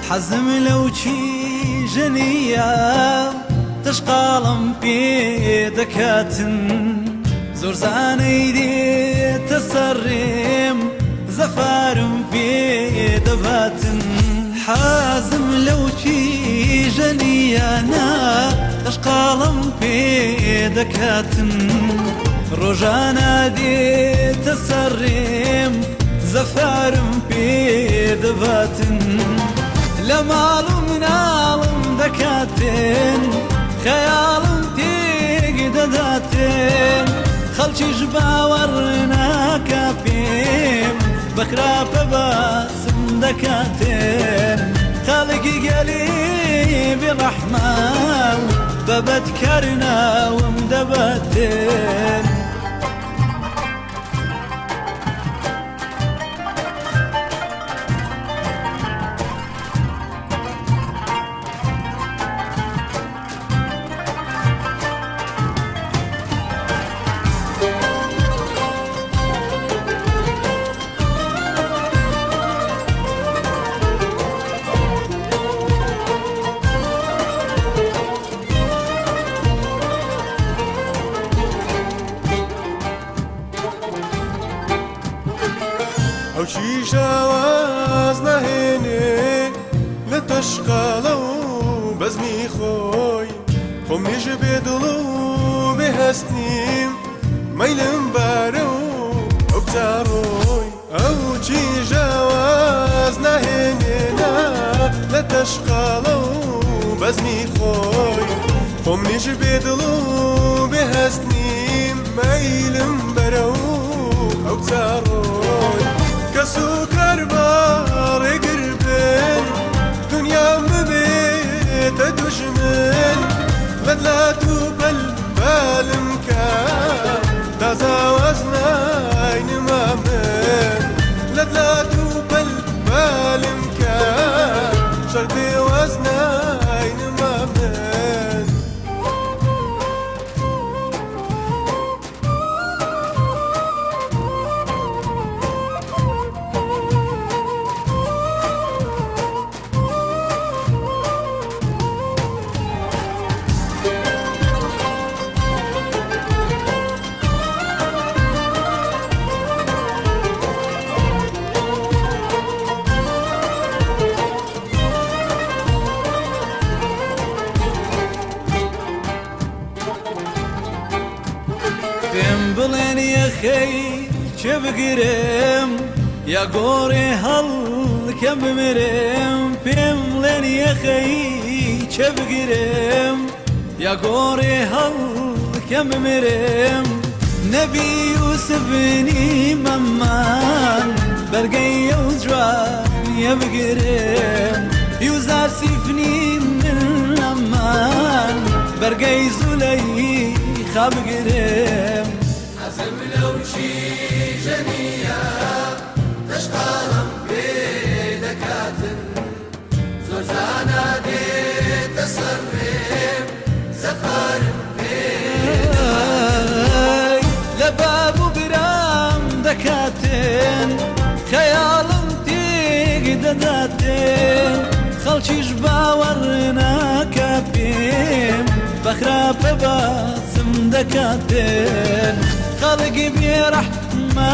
حەزم لەو چیژە نییە تەشقاڵم پێ دەکاتن. زۆرزانەی دێتە سەرێم زەفارم پێ دەباتن. حەزم لەو چیژە نییە نا تەشقاڵم پێ دەکاتن. ڕۆژانە دێتە سەرێم زەفارم پێ دەباتن. لە ماڵ و مناڵم دەکاتن خەیاڵم تێک دەداتن. خەڵکیش باوەڕ ناکا پێم بە خراپە باسم دەکاتن. خەڵکی گەلی بێڕەحمان بە بەدکار ناوم دەباتن. ئەو چیژاواز ناهێنێ لە تەشقاڵە و بەزمی خۆی، خۆم نیش بێ دڵ و بێ هەست نیم، مەیلم بارە و ئەو کچە ڕۆی. ئەو چیژاواز ناهێنێ نا لە تەشقاڵە و بەزمی خۆی، خۆم نیش بێ دڵ و بێ هەست نیم، مەیلم بەرە و ئەو کچە ڕۆی. کەس و کار باڕێگر بن، دنیام ببێتە دوژمن، لەدلات و پەل پەلم کە تازاواز ناینما من. لەدلات و پەل پەلم کە شەردێ واز ناینما من. پێم بڵێن یەخەی چێ بگرم یا گۆڕێ هەڵکەم بمرم. پێم بڵێن یەخەی چێ بگرم یا گۆڕێ هەڵکەم بمرم. نەبی یوسفنی مەمان بەرگەی ئەو جوانیە بگرم. یوزار سیفنی من ئەمان بەرگەی زولەیخا بگرم. حەزم لەو چیژە نییە تەشقاڵم پێ دەکاتن. زۆرزانە دێتە سەر ڕێم زەفارم پێ ئەی لە باب و برام دەکاتن خەیاڵم تێک دەداتن. خەڵکیش باوەڕ ناکا پێم بە خراپە باسم دەکاتن. خەڵکی بێڕەحمامان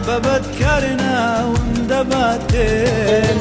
بە بەدکار ناوم دەباتن.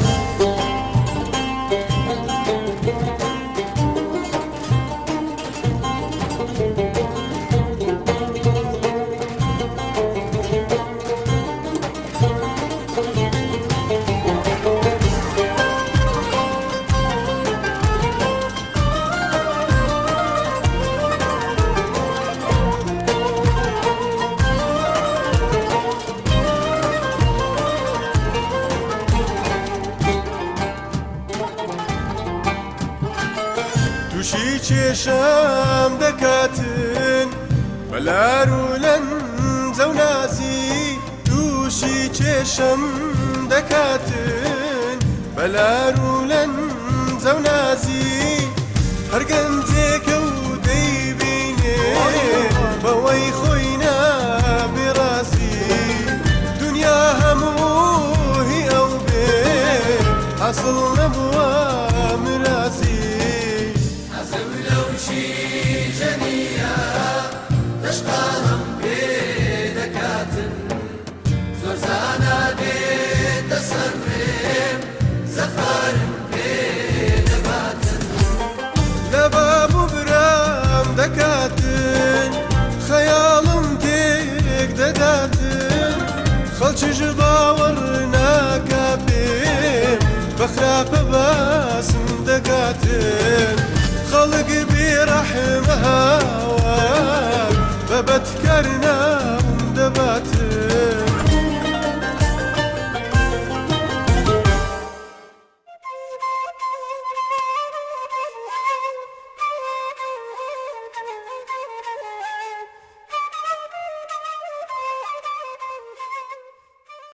تووشی کێشەم دەکاتن بەلار و لەنجە و نازی، تووشی کێشەم دەکاتن بەلار و لەنجە و نازی. هەر گەنجێکە و دەیبینێ بەوەی خۆی نابێڕازی، دنیا هەموو هی ئەو بێ. خەڵکیش باوەڕ ناکا پێم، بە خراپە باسم دەکاتن. خەڵک بێ ڕەحمە هاوار، بە بەدکار ناوم دەباتن.